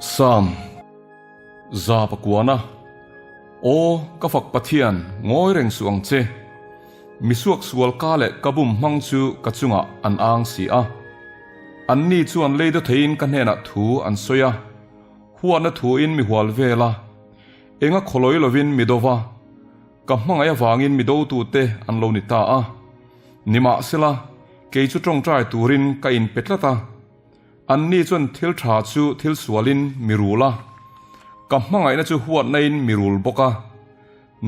Sam za pakuana, Aw, ka fak Pathian, ngawi reng suh ang che. Mi suaksual ka leh ka bum hmang chu ka chungah an ang si a. Anni chuan lei daw theiin ka hnenah thu an sawi a, huatna thuin mi hual vel a, enga khawlawi lovin mi do va, ka hmangaih avangin mi dotute an lo ni ta a. Nimahsela, kei chu tawngtai turin ka inpe tlat a. Anni chuan thil tha chu thil sualin mi rul a, ka hmangaihna chu huatnain mi rul bawk a.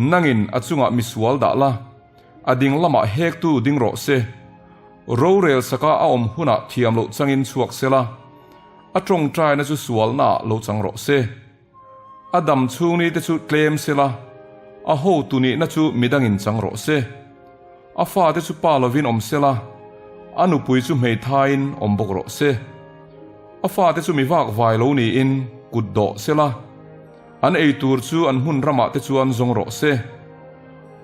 Nangin a chungah mi sual dah la, a ding lamah hektu ding rawh se. Rorel saka a awm hunah thiam loh changin chhuak se la, a tawngtaina chu sualnaah lo chang rawh se. A dam chhung ni te chu tlem se la, a hotu nihna chu midangin chang rawh se. A fate chu pa lovin awm se la, a nupui chu hmeithaiin awm bawk rawh se. A fate chu mi vak vai lo niin kut dawh se la, an ei tur chu an hmun ramah te chuan zawng rawh se.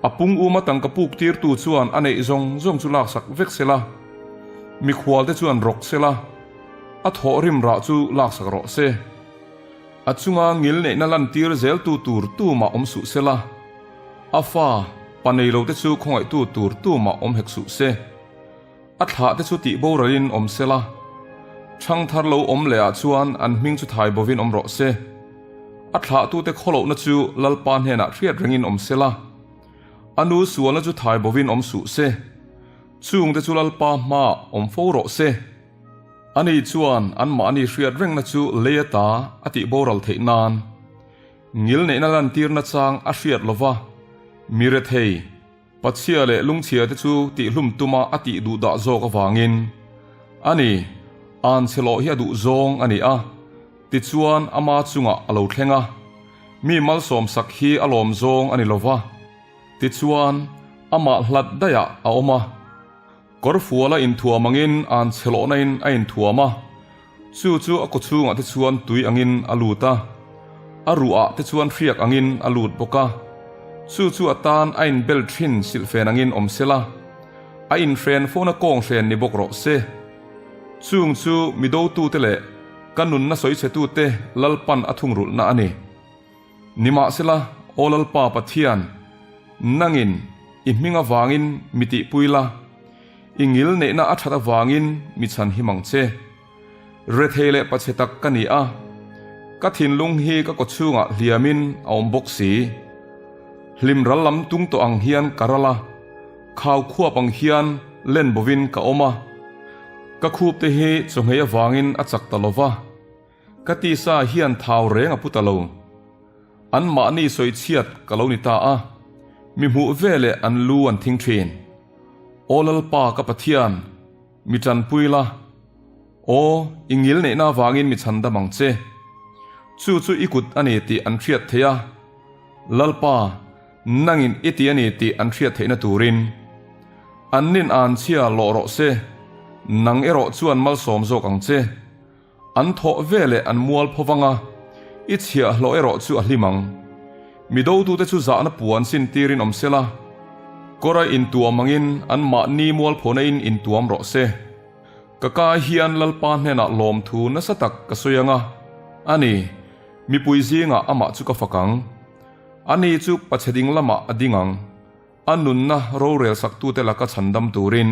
A pung uma tangka puk tirtu chuan a neih zawng zawng chu laksak vek se la, mikhual te chuan rawk se la, a thawhrim rah chu laksak rawh se. A chunga ngil neihna lantir zeltu tur tumah awm suh se la, a fa, pa nei lote chu khawngaihtu tur tumah awm hek suh se. A thlahte chu tih boralin awm se la, chhang thar lo awm leh ah chuan an hming chu thai bovin awm rawh se. A thlahtute khawlohna chu Lalpa hnenah hriat rengin awm se la, a nu sualna chu thai bovin awm suh se. Chungte chu Lalpa hmaah awm fo rawh se. Ani chuan anmahni hriat rengna chu lei ata a tih boral theih nan ngil neihna lantirna chang a hriat lova, mi rethei, pachhia leh lungchhia te chu tihhlum tuma a tih duh dah zawk avangin ani an chhe lawh hi a duh zawng a ni a, tichuan ama chungah a lo thleng a, mi malsawmsak hi a lawm zawng a ni lova, tichuan amah hlat daihah a awm a. Kawrfuala inthuam angin an chhelawhna in a inthuam a, chu chu a kawchhungah te chuan tui angin a lut a, a ruhah te chuan hriak angin a lut bawk a, chu chu a tan a inbel thin silhfen angin awm se la, a inhren fona kawng hren ni bawk rawh se. Chung chu mi dotute leh ka nunna sawichhetute Lalpan a thungrulhna a ni. Nimahsela, Aw Lalpa Pathian, nangin i hming avangin mi tihpui la, i ngil neihna a that avangin mi chhan him ang che. Rethei leh pachhe tak ka ni a, ka thinlung hi ka kawchhungah hliamin a awm bawk si. Hlim ral lam tung tawh ang hian ka ral a, khau khuap ang hian len bovin ka awm a. Ka khup te hi chawhmei avangin a chak ta lo va. Ka tisa hian thau reng a pu ta lo. An mahni sawi chhiat ka lo ni ta a, mi hmuh veleh an lu an thing thin. Aw Lalpa ka Pathian, mi tanpui la. Aw, i ngil neihna avangin mi chhan dam ang che. Chu chu i kut a ni tih an hriat theih a, Lalpa, nangin i ti a ni tih an hriat theihna turin. An nin an chhia lawh rawh se, nang erawh chuan malsawm zawk ang che. An thawh veleh an mual pho vang a, i chhiahhlawh erawh chu a hlim ang. Mi dotute chu zahna puan sin tirin awm sela, kawra intuam angin an mahni mualphona in intuam rawh se. Ka ka hian Lalpa hnenah lawmthu nasa tak ka sawi ang a, ani, mipui zingah amah chu ka fak ang. Ani chu pachhe ding lamah a ding ang, a nunna rorel saktute laka chhandam turin.